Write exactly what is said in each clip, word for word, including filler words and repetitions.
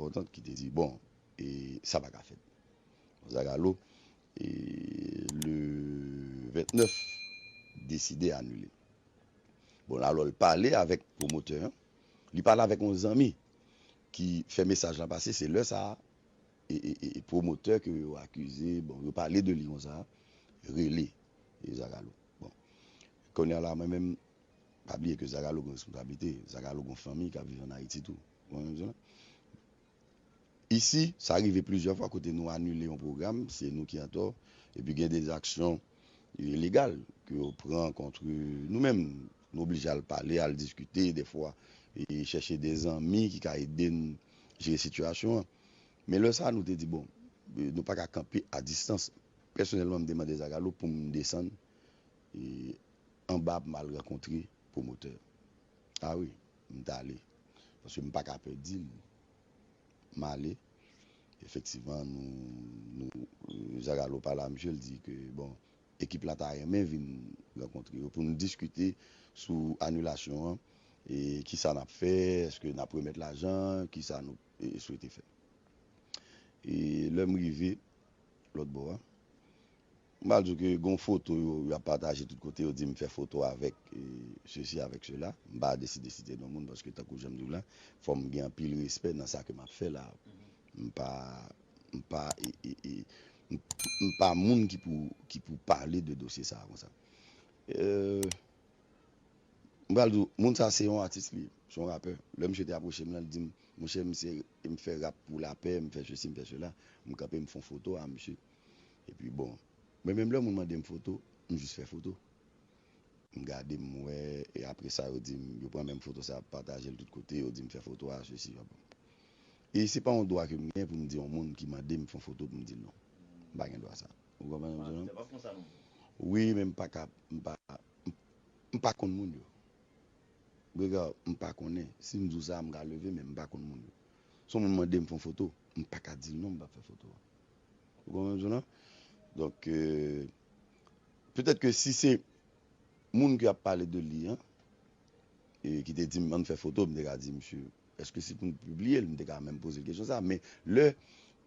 enpòtant ki te di, bon, e sa pa ka fèt. Zagalo, e le vennèf, deside anile. Bon, alò, l pale avèk pwomotè an, li pale avèk yon zanmi ki fè mesaj la pase, se lè sa a, e, e, e, e pwomotè ke yo akize, bon, yo pale de li konsa, rele, e Zagalo. Bon, kounye a la, mwen menm, pa bliye ke Zagalo gen responsablite, Zagalo gen fanmi k ap viv ann Ayiti tou. Ou konprann sa m di w la? Isi, sa rive plizyè fwa kote nou anile yon pwogram, se nou ki antò, epi gen de aksyon, e, legal ke yo pran kont nou menm. Nou oblije al pale, al diskite, dèfwa, e chèche de zanmi ki ka ede n jere sitiyasyon an. Men lè sa a, nou te di, bon, e, nou pa ka kanpe a distans. Pèsonèlman, m te mande Zagalo pou m desann, e, anba pou m al rankontre pwomotè. A wi, m t ale. Paske m pa ka pè di l. M ale. Efektivman, nou, nou, e, Zagalo pale a misye, l di ke, bon, ekip la ta renmen vin rankontre yo pou nou diskite sou anilasyon an, e kisa n ap fè, èske n ap remèt lajan, kisa nou, e, swete fè. E lè m rive lòt bò a, m pral di w ke gen yon foto yo, y ap pataje tout kote, yo di m fè foto avèk, e, sesi, avèk sela. M pa deside site non moun, paske tankou jan m di w la, fò m gen anpil respè nan sa ke m ap fè la. M pa, m pa, e, e, e, m, m pa moun ki pou, ki pou pale de dosye sa a konsa. E, m pral di w, moun sa se yon atis li ye, se yon rapè. Lè misye te apwoche m lan, li di m, monchè, m se, m fè rap pou lapè, m fè sesi, m fè sela. M kanpe, m fè yon foto a misye. Epi bon, mwen menm lè moun mande m foto, m jis fè foto. M gade, m wè, e apre sa, yo di m, yo pran menm foto sa, pataje l tout kote, yo di m fè foto a, sesi, a bon. E se pa yon dwa ke m gen pou m di yon moun ki mande m fè yon foto pou m di l non. M pa gen dwa sa. Ou konprann sa m di w lan? Wi, men m pa ka, m pa, m, m pa konn moun yo. Brega, m pa konnen. Si m di w sa, m ka leve, men m pa konn moun yo. Si yon moun mande m fè yon foto, m pa ka di l non, m p ap fè foto a. Ou konprann sa m di w lan? Donk, e, petèt ke si se moun ki ap pale de li an, e ki te di m, ann fè foto, m te ka di, misye, èske se pou n pibliye l? M te ka menm poze l kesyon sa. Men lè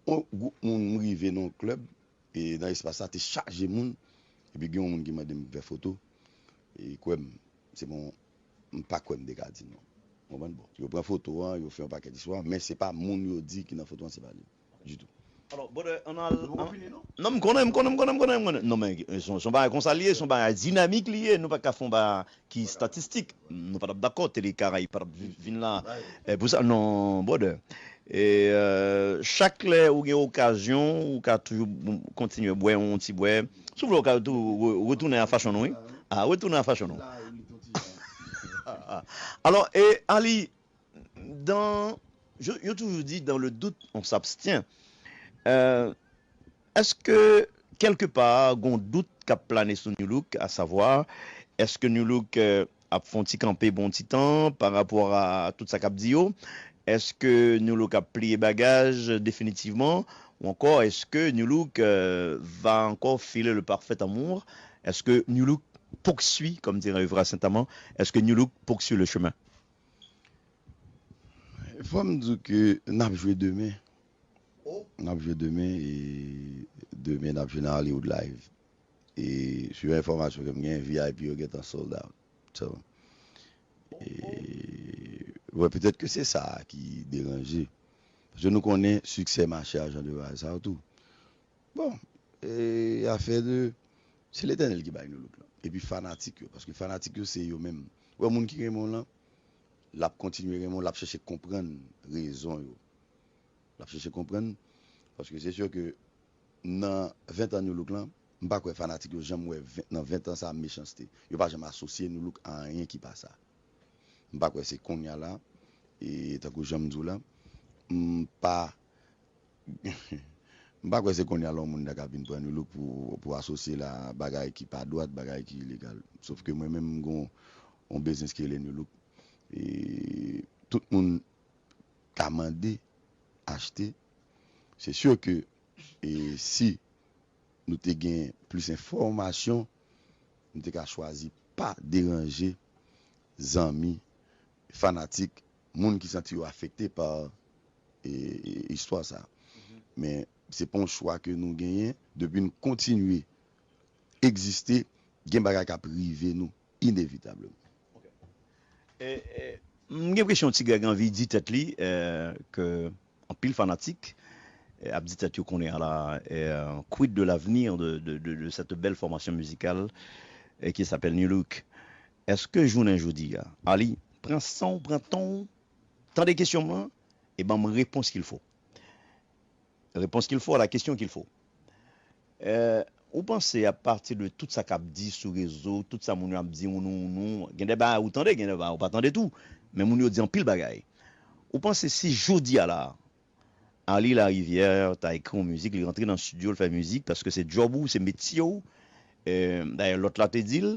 yon gwoup moun rive nan yon klèb, e nan espas la te chaje moun, epi gen yon moun ki mande m fè foto, e kwè m, se bon, m pa kwè m te ka di non. Ou konprann? Bon, yo pran foto an, yo fè yon pakèt istwa, men se pa moun yo di ki nan foto an, se pa li ditou. Alò, brother, ann al. Non, m konnen, m konnen, m konnen, m konnen, m konnen. Non, men, e, se yon, se yon bagay konsa li ye, se yon bagay dinamik li ye, nou pa ka fè yon bagay ki estatistik. Nou pa t ap dakò, Tele Karayib pa t ap vi-, vin la, e, pou sa. Non, brother. E, e, chak lè ou gen okazyon, ou ka toujou kontinye bwè yon ti bwè. Si w vle, ou ka tou re-, retounen a fashion nou, wi. A, retounen a fashion nou. Alò, e, Ali, dans, je, yo toujou di, dans le doute, on s'abstient. Euh, est-ce que, quelque part, gon dout k ap plane sou Nu Look, à savoir, est-ce que Nu Look, euh, ap fè yon ti kanpe bon ti tan pa rapò a tout sa k ap di yo? Est-ce que Nu Look ap pliye bagaj definitivman? Ou encore, est-ce que Nu Look, euh, va encore filer le parfait amour? Est-ce que Nu Look poursuit, comme dirait Evra Saint-Amand? Est-ce que Nu Look poursuit le chemin? Fò m di w ke n ap jwe demen. N ap jwe demen, e demen n ap jwe nan Hollywood Live. E sou yon enfòmasyon ke m gen, V I P yo gentan sold out. So, e, bon, petèt ke se sa ki deranje. Paske nou konnen siksè mache a jan de bagay sa yo tou. Bon, e afè de, se Letènèl ki bay Nou Look lan. Epi fanatik yo, paske fanatik yo se yo menm. Ou wè moun ki renmen w lan, l ap kontinye renmen w, l ap chèche konprann rezon yo. L ap chèche konprann, paske se si ke nan ven tan Nou Look lan, m pa kwè fanatik yo janm wè ven, nan ven tan sa mechanste. Yo pa janm asosye Nou Look a anyen ki pa sa. M pa kwè se kounye a la, e tankou jan m di w la, m pa, m pa kwè se kounye a la yon moun ta ka vin pran Nou Look pou, pou asosye l a bagay ki pa dwat, bagay ki ilegal. Sof ke mwen menm, m gon yon biznis ki rele Nu Look. E tout moun ka mande, achte. Se si ke, e si nou te gen plis enfòmasyon, nou te ka chwazi pa deranje zanmi, fanatik, moun ki santi yo afekte pa, e, e, istwa sa. Men se pa yon chwa ke nou genyen. Depi n kontinye egziste, gen bagay k ap rive nou inevitableman. M gen enpresyon Ti Greg anvi di tèt li ke anpil fanatik ap di tèt yo konnen a la, quid de l'avenir de, de, de, de cette belle formation musicale qui s'appelle Nu Look. Èske jounen jodi a, Ali, pran san w, pran tan w, tande kesyon m lan, e ban m repons qu'il faut. Réponse qu'il faut à la question qu'il faut. Ou panse apati de tout sa k ap di sou rezo, tout sa moun yo ap di, ou nou, ou nou, gen de bagay ou tande, gen de bagay ou pa tande tou, men moun yo di anpil bagay. Ou panse si jodi a la, Ali Larivière ta ekri yon mizik, li rantre nan estidyo, l fè mizik, paske se djòb ou, se metye w. Dayè lòt la te di l,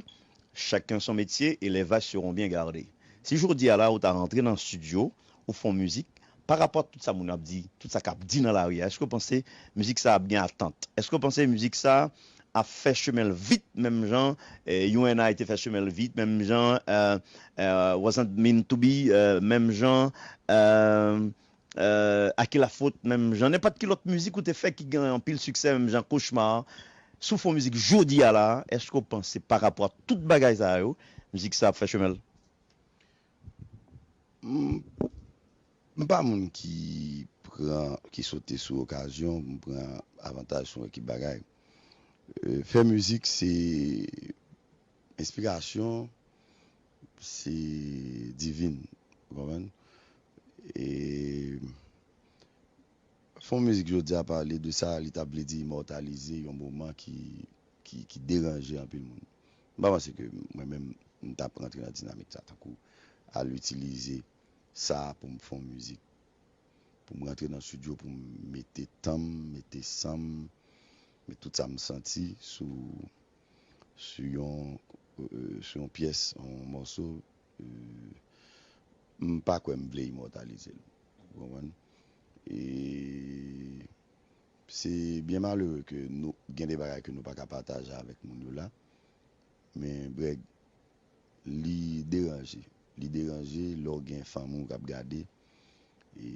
chacun son métier et les vaches seront bien gardées. Si jodi a la ou ta rantre nan estidyo, ou fè yon mizik, pa rapò a tout sa moun ap di, tout sa k ap di nan lari a, èske w panse mizik sa ap gen atant? Èske w panse mizik sa ap fè chemen l vit menm jan U N I te fè chemen l vit, menm jan Wasn't Meant to Be, menm jan Akilafot, menm jan nenpòt ki lòt mizik ou te fè ki gen anpil siksè, menm jan Kochma, si w fè yon mizik jodi a la, èske w panse pa rapò a tout bagay sa yo, mizik sa ap fè chemen l? M pa moun ki pran, ki sote sou okazyon pou m pran avantaj sou yon ekip bagay. Fè mizik se enspirasyon, se divin, ou konprann? E fè yon mizik jodi a pale de sa, li t ap vle di imòtalize yon moman ki, ki, ki deranje anpil moun. M pa panse ke mwen menm m t ap rantre nan dinamik sa, tankou al itilize sa pou m fè yon mizik. Pou m rantre nan estidyo, pou m mete tan m, mete san m, mete tout sa m santi sou, sou yon, sou yon pyès, yon mòso, m pa kwè m vle imòtalize l. Ou konprann? E se byen malere ke nou gen de bagay ke nou pa ka pataje avèk moun yo la. Men Greg, li deranje. Li deranje lè w gen fanmi w k ap gade, e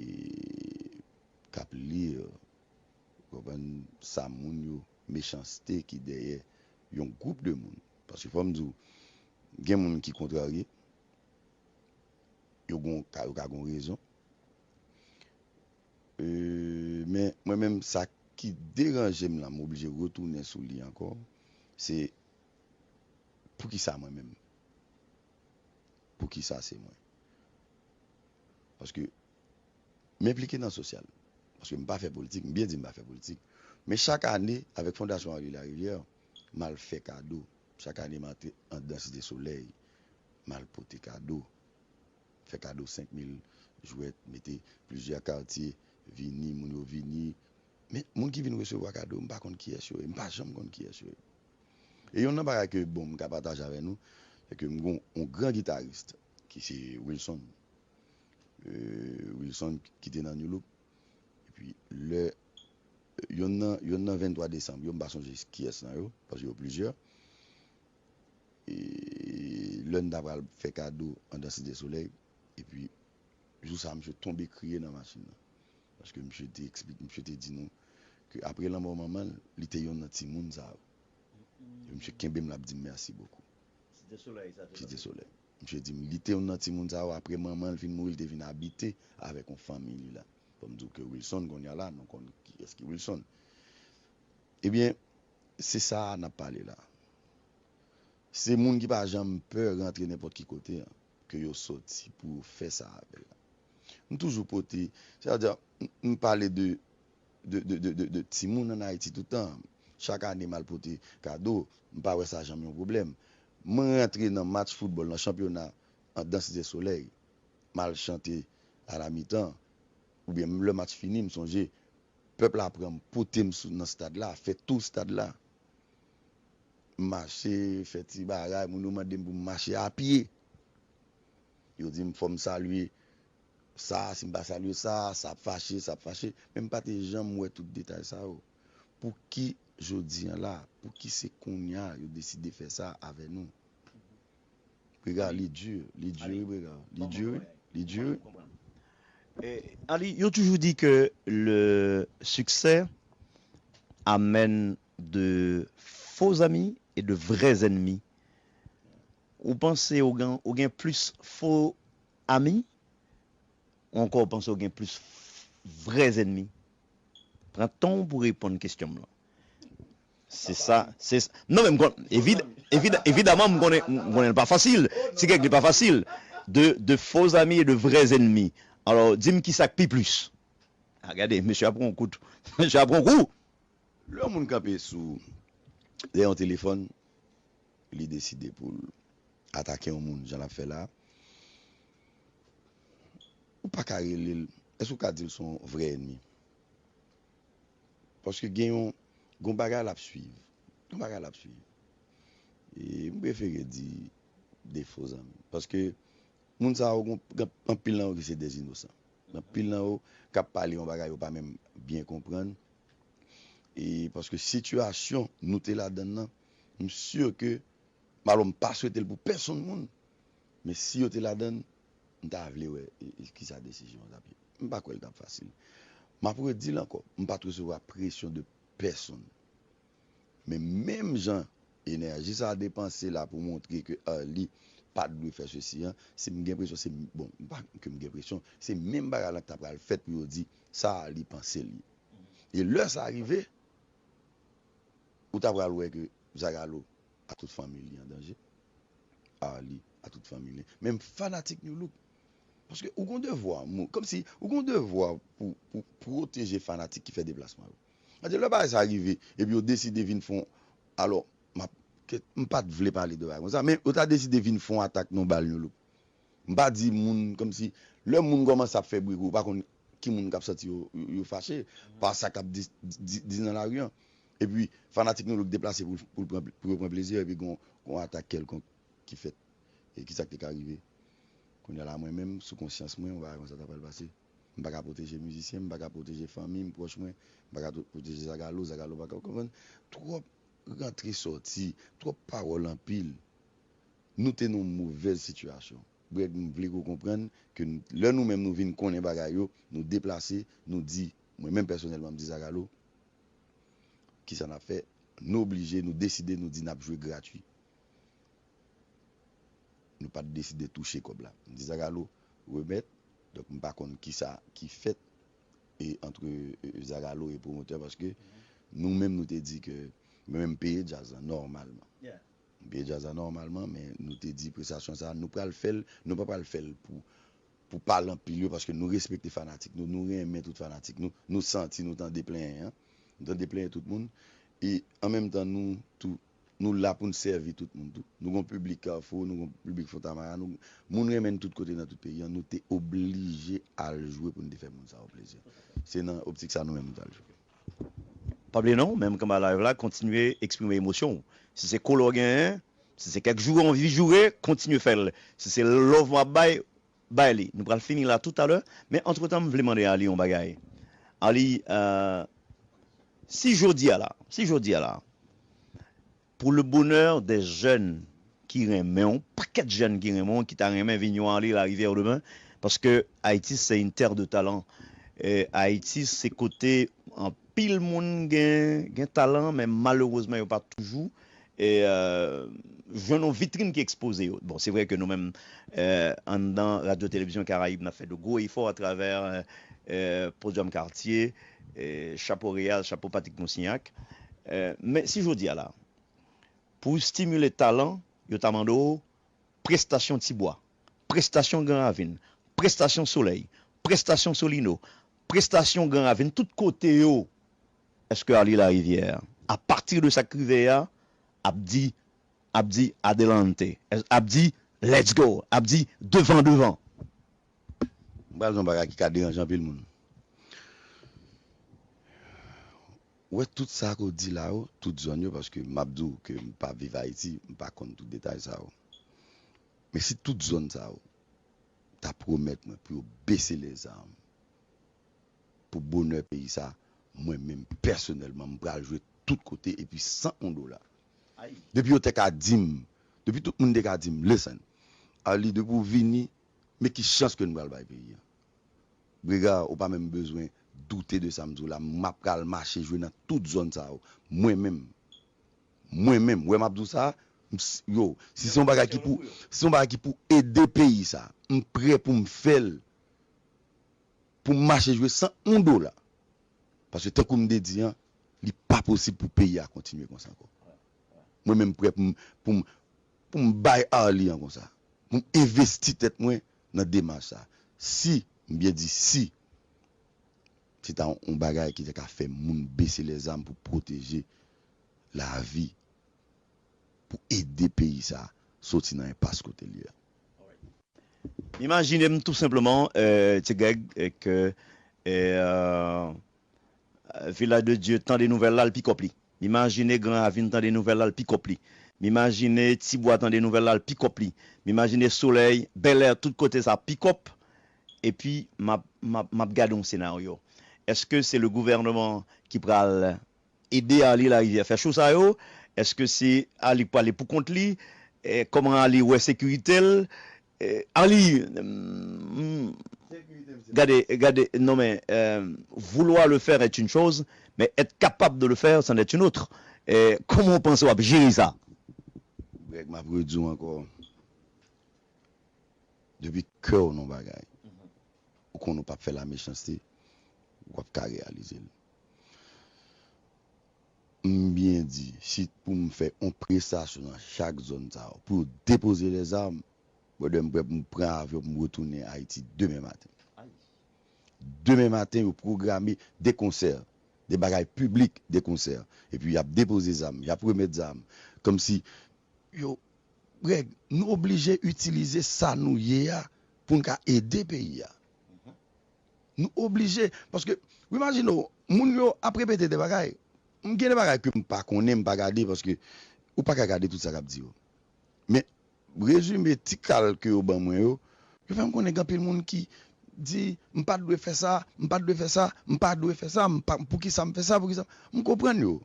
k ap li, ou konprann, sa moun yo, mechanste ki dèyè yon gwoup de moun. Paske fò m di w, gen moun ki kontrarye, yo gon, ka, yo ka gon rezon. E, men mwen menm, sa ki deranje m la, m oblije retounen sou li ankò, se poukisa mwen menm? Poukisa se mwen? Paske m enplike nan sosyal. Paske m pa fè politik, m byen di m pa fè politik. Men chak ane, avèk Fondasyon Arly Larivière, m al fè kado. Chak ane, m antre anndan Site Solèy, m al pote kado. Fè kado senk mil jwèt, mete plizyè katye, vini, moun yo vini. Men moun ki vin resevwa kado, m pa konn kiyès yo ye, m pa janm konn kiyès yo ye. E yonn nan bagay ke, bon, m ka pataje avè nou, se ke m gon yon gran gitaris ki se Wilson. Wilson ki te nan Nu Look. Epi lè yonn nan, yonn nan venntwa desanm yo, m pa sonje kiyès nan yo, paske yo plizyè. E lè n ta pral fè kado anndan Site Solèy, epi jou sa a, misye tonbe kriye nan machin nan. Paske misye te eksplike, misye te di nou ke apre lanmò manman l, li te yonn nan timoun sa yo. E misye kenbe m, l ap di m mèsi bokou. Site Solèy. Misye di m, li te yonn nan timoun sa yo, apre manman l fin mouri, li te vin abite avèk yon fanmi li la. Fò m di w ke Wilson, kounye a la, nou konn kiyès ki Wilson. Ebyen, se sa a n ap pale la. Se moun ki pa janm pè rantre nenpòt ki kote an, ke yo soti pou yo fè sa avè l la. M toujou pote, sètadi, m, m pale de, de, de, de, de, de timoun ann Ayiti toutan. Chak ane, m al pote kado, m pa wè sa janm yon pwoblèm. Mwen rantre nan match foutbòl, nan chanpyona, anndan Site Solèy, m al chante alamitan, oubyen lè match fini, m sonje, pèp la pran m, pote m sou, nan stad la, fè tou stad la. M mache, fè ti bagay, moun yo mande m pou m mache apye. Yo di m fò m salye sa, si m pa salye sa, sa ap fache, sa ap fache. Men m pa te janm wè tout detay sa yo. Pouki jodi a la, pouki se kounye a yo deside fè sa avè nou? Brega, li di, li di wi, Brega. Li di wi, li di wi. Eh, Arly, yo toujou di ke le succès amène de faux amis et de vrais ennemis. Ou panse ou gen, ou gen plis fo ami, ou ankò ou panse ou gen plis vrè zènmi? Pran tan w pou reponn kesyon m lan. Se sa, se sa. Non, men m konn, evid, evid, evidaman, m konnen, m konnen l pa fasil. Ti kèk li pa fasil. De, de faux amis et de vrais ennemis. Alò, di m ki sa k pi plis. A, gade, mesye a pran yon kout. Mesye a pran yon kou. Lè yon moun kanpe sou, dèyè yon telefòn, li deside pou l atake yon moun, jan l ap fè la, ou pa ka rele l, èske w ka di l se yon vrè ènmi? Paske gen yon, gen yon bagay l ap swiv. Gen yon bagay l ap swiv. E m prefere di de fo zanmi. Paske moun sa yo, gen, gen anpil nan yo ki se de inosan. Gen anpil nan yo k ap pale yon bagay yo pa menm byen konprann. E paske sitiyasyon nou te ladann nan, m si ke, alò, m pa swete l pou pèsonn moun, men si yo te ladann, m ta vle wè e, e, kisa desizyon an t ap ye. M pa kwè l t ap fasil. M ap redi l ankò, m pa t resevwa presyon de pèsonn. Men menm jan enèji sa a depanse la pou montre ke Arly pa t dwe fè sesi an, se m gen presyon, se m, bon, m pa ke m gen presyon, se menm bagay la ki ta pral fèt pou yo di sa Arly panse l ye. E lè sa rive, ou ta pral wè ke Zagalo ak tout fanmi li an danje. Arly ak tout fanmi li. Menm fanatik New Look. Paske ou gon devwa, mo-, kòmsi ou gon devwa pou, pou pwoteje fanatik ki fè deplasman yo. Gade, lè bagay sa rive, epi yo deside vin fè yon, alò, m ap, ke, m pa t vle pale de bagay konsa, men yo ta deside vin fè yon atak nan bal New Look. M pa di moun, kòmsi, lè moun kòmanse ap fè bri kou, ou pa konn ki moun k ap santi yo, yo, yo fache pa sa k ap di, di, di nan lari an. Epi, fanatik New Look deplase pou, pou, l pran, pou yo pran plezi, epi gon, gon atak kèlkonk ki fèt. E kisa k te ka rive? Kounye a la, mwen menm, sou konsyans mwen, yon bagay konsa ta pral pase. M pa ka pwoteje mizisyen, m pa ka pwoteje fanmi m, pwòch mwen, m pa ka to-, pwoteje Zagalo, Zagalo pa ka konprann. Twòp rantre sòti, twòp pawòl anpil. Nou te nan yon movèz sitiyasyon. Brèd, m vle ke w konprann ke n-, lè nou menm nou vin konnen bagay yo, nou deplase, nou di, mwen menm pèsonèlman, m di Zagalo, kisa n ap fè? Nou oblije, nou deside, nou di n ap jwe gratwi. Nou pa t deside touche kòb la. M di Zagalo remèt, donk m pa konn kisa ki fèt e antre, e, Zagalo e pwomotè, paske nou menm nou te di ke mwen menm m peye djaz la nòmalman. M peye djaz la nòmalman, men nou te di prestasyon sa a, nou pral fè l, nou pa pral fè l pou, pou pale anpil yo, paske nou respekte fanatik nou, nou renmen tout fanatik nou, nou santi nou tande plenyen an, nou tande plenyen tout moun, e an menm tan nou tou, nou la pou n sèvi tout moun tou. Nou gon piblik Kafou, nou gon piblik Fontamara, nou, moun renmen n tout kote nan tout peyi an, nou te oblije al jwe pou n te fè moun sa yo plezi. Se nan optik sa nou menm nou t al jwe. Pa bliye non, menm kanmarad live la, kontinye eksprime emosyon w. Si se kolè w genyen, si se kèk joure w anvi joure, kontinye fè l. Si se love w ap bay, bay li. Nou pral fini la toutalè, men antretan, m vle mande Arly yon bagay. Arly, euh, si jodi a la, si jodi a la, pour le bonheur des jeunes ki renmen w, pakèt jèn ki renmen w, ki ta renmen vin yon Arly Larivière demen, paske Ayiti se une terre de talent. E Ayiti se kote anpil moun gen, gen talan, men malerezman yo pa toujou, e, euh, jwenn yon vitrin ki ekspoze yo. Bon, se vre ke nou menm, euh, anndan Radyo Televizyon Karayib, n ap fè de gwo efò atravè, euh, euh, Podium Quartier, euh, chapo Reyaz, chapo Patrick Monsignac. Euh, men si jodi a la, pou w estimile talan, yo ta mande w prestasyon Tibwa, prestasyon Gran Ravin, prestasyon Solèy, prestasyon Solino, prestasyon Gran Ravin, tout kote yo. Èske Arly Larivière, apati de sa k rive a, ap di, ap di adelante, ap di let's go, ap di devan, devan? M pral di yon bagay ki ka deranje anpil moun. Ou wè tout sa ke w di la yo, tout zòn yo, paske m ap di w ke m pa viv Ayiti, m pa konn tout detay sa yo. Men si tout zòn sa yo ta pwomèt mwen pou yo bese lèzam pou bonè peyi sa, mwen menm pèsonèlman, m pral jwe tout kote epi san yon dola. Depi yo te ka di m, depi tout moun te ka di m, listen, Arly, depi w vini, men ki chans ke n pral bay peyi a. Brega, ou pa menm bezwen doute de sa m di w la. M ap pral mache jwe nan tout zòn sa yo. Mwen menm. Mwen menm. Wè m ap di w sa, m s- yo, si se yon bagay ki pou, si se yon bagay ki pou ede peyi sa, m prè pou m fè l, pou m mache jwe san yon dola. Paske tankou m te di an, li pa posib pou peyi a kontinye konsa ankò. Mwen menm prè pou m, pou m, pou m bay Arly an konsa. Pou m envesti tèt mwen nan demach sa. Si, m byen di si, se ta yon bagay ki te ka fè moun bese lèzam pou pwoteje lavi, pou ede peyi sa soti nan enpas kote l ye a. M imajine m tou senpleman, euh, Ti Greg, euh, ke euh, euh, Village de Dieu tande nouvèl la, l pikòp li. M imajine Gran Ravin tande nouvèl la, l pikòp li. M imajine Tibwa tande nouvèl la, l pikòp li. M imajine Solèy, Bèlè, tout kote sa pikòp. Epi m ap, m ap, m ap gade yon senaryo. Èske se le gouvènman ki pral ede Arly Larivière fè cho sa yo? Èske se Arly k prale pou kont li? Eh, kòman Arly wè sekirite l? Eh, Arly, mm, gade, gade, non men, euh, vouloir le faire est une chose, mais être capable de le faire, c'en est une autre. Eh, kòman w panse w ap jere sa? Greg, m ap redi w ankò. Depi kè w nan bagay, ou konnen w p ap fè lamechanste, w ap ka reyalize l. M byen di, si pou m fè yon prestasyon nan chak zòn sa yo, pou yo depoze lèzam, brother, m prè pou m pran avyon pou m retounen Ayiti demen maten. Demen maten, yo pwograme de konsè, de bagay piblik, de konsè. Epi y ap depoze zam, y ap remèt zam. Kòmsi yo, Greg, nou oblije itilize sa nou ye a pou n ka ede peyi a. Nou oblije, paske, w imajine w, moun yo ap repete de bagay. M gen de bagay ke m pa konnen, m pa gade, paske ou pa ka gade tout sa k ap di yo. Men, rezime ti kal ke yo ban mwen yo, yo fè m konnen gen anpil moun ki di, m pa t dwe fè sa, m pa t dwe fè sa, m pa dwe fè sa, m pa, poukisa m fè sa, poukisa. M konprann yo.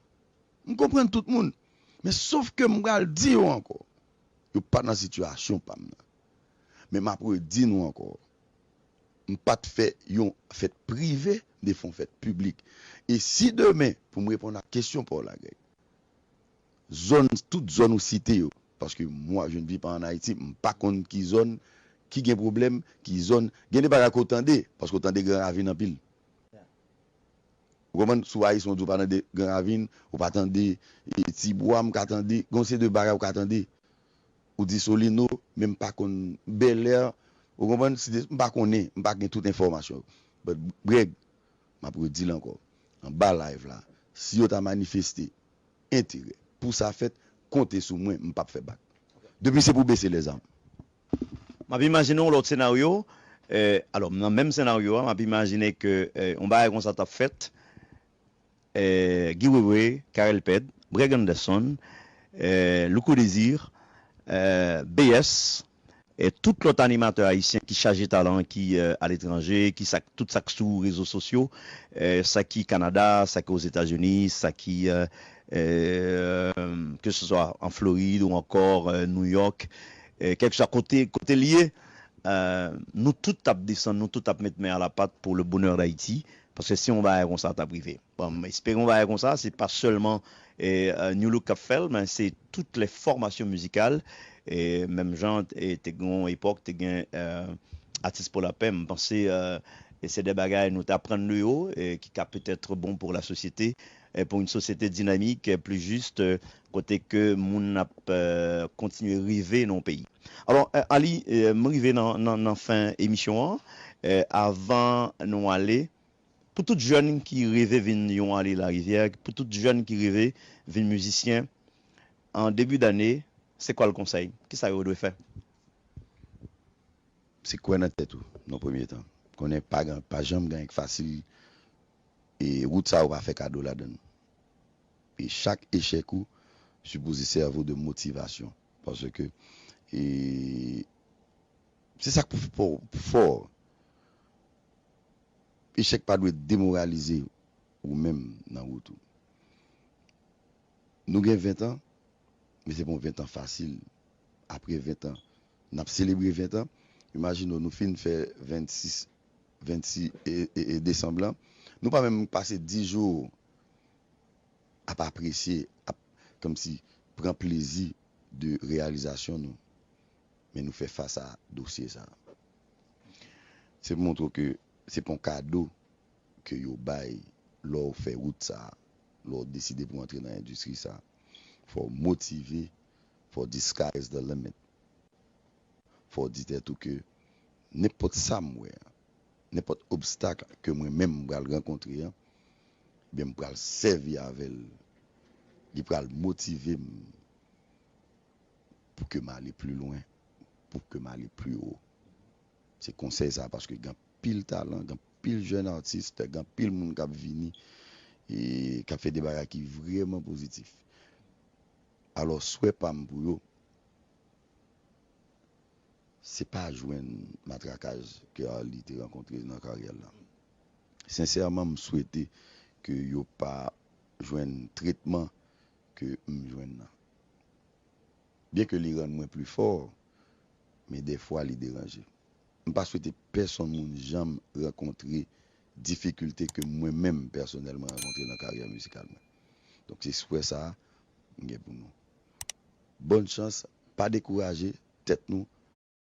M konprann tout moun. Men sof ke m pral di yo ankò, yo pa nan sitiyasyon pa m nan. Men m ap redi nou ankò, m pa t fè yon fèt prive, m te fè yon fèt piblik. E si demen, pou m reponn a kesyon pa w la, Greg, zòn, tout zòn ou site yo, paske mwa, je ne vis pas en Haïti, m pa konn ki zòn ki gen pwoblèm, ki zòn, gen de bagay ke w tande, paske w tande Gran Ravin anpil. Ou konprann? Si w Ayisyen, w di w pa tande Gran Ravin, ou pa tande e, Tibwa, m ka tande, gen yon seri de bagay ou ka tande. Ou di Solino, men m pa konn Bèlè, ou konprann? Si de, m pa konnen, m pa gen tout enfòmasyon yo. But, Greg, m ap redi l ankò, anba live la, si yo ta manifeste enterè pou sa fèt, konte sou mwen, m p ap fè bak. Depi se pou bese lèzam. M ap imajine yon lòt senaryo. Eh, alò, nan menm senaryo a, m ap imajine ke eh, yon bagay konsa t ap fèt. Eh, Guy Wewe, Carel Pèd, Breg Anderson, eh, Louko Désir, eh, B S, e tout lòt animatè ayisyen ki chaje talan, ki eh, aletranje, ki sa, tout sa k sou rezo sosyo, eh, sa ki Kanada, sa ki Ozetazini, sa ki eh, eh, ke se swa an Florid ou ankò eh, New York, eh, kèlkeswa kote, kote l ye, eh, nou tout t ap desann, nou tout t ap met men a la pat pou le bonheur d'Haïti, paske si yon bagay konsa t ap rive. Bon, m espere yon bagay konsa, se pa sèlman eh, eh, New Look k ap fè l, men se tout lè fòmasyon mizikal, eh, menm jan eh, te gen yon epòk, te gen eh, Atis pou Lapè, m panse eh, e se de bagay nou t aprann de yo, eh, ki ka petèt bon pou la sosyete, eh, pou yon sosyete dinamik, eh, pli jis, eh, kote ke moun ap eh, kontinye rive nan yon peyi. Alò, eh, Ali, eh, m rive nan, nan, nan fen emisyon an. Eh, avan nou ale, pou tout jèn ki reve vin yon Arly Larivière, pou tout jèn ki reve vin mizisyen, an debi dane, se kwa l konsèy? Kisa yo dwe fè? Se kwè nan tèt ou, nan premye tan. Konnen pa, gen- pa janm gen anyen k fasil, e wout sa yo pa fè kado ladan l. E chak echèk ou sipoze sèvi w de motivasyon. Paske e, se sa k pou fè w fò. Echèk pa dwe demoralize ou menm nan wout ou. Nou gen ven tan, men se pa yon ven tan fasil. Apre ven tan, n ap selebre ven tan. Imajine w, nou fin fè vennsis, vennsis e, e, e desanm lan, nou pa menm pase dis jou ap apresye, ap kòmsi pran plezi de reyalizasyon nou. Men nou fè fas a dosye sa. Se pou montre w ke se pa yon kado ke yo bay lè w fè wout sa, lè w deside pou w antre nan endistri sa. Fò w motive, fò w di sky is the limit. Fò w di tèt ou ke nenpòt sa m wè a, nenpòt obstak ke mwen menm m pral rankontre an, ebyen m pral sèvi avè l. Li pral motive m pou ke m ale pli lwen, pou ke m ale pli wo. Se konsèy sa, paske gen anpil talan, gen anpil jèn atis, gen anpil moun k ap vini e k ap fè de bagay ki vrèman pozitif. Alò, swè pa m pou yo, se pa jwenn matrakaj ke Arly te rankontre nan karyè l la. Sensèman, m swete ke yo pa jwenn tretman ke m jwenn nan. Byen ke li rann mwen pli fò, men dèfwa li deranje. M pa swete pèsonn moun janm rankontre difikilte ke mwen menm pèsonèlman rankontre nan karyè mizikal mwen. Donk, se swè sa a m gen pou nou. Bòn chans, pa dekouraje tèt nou,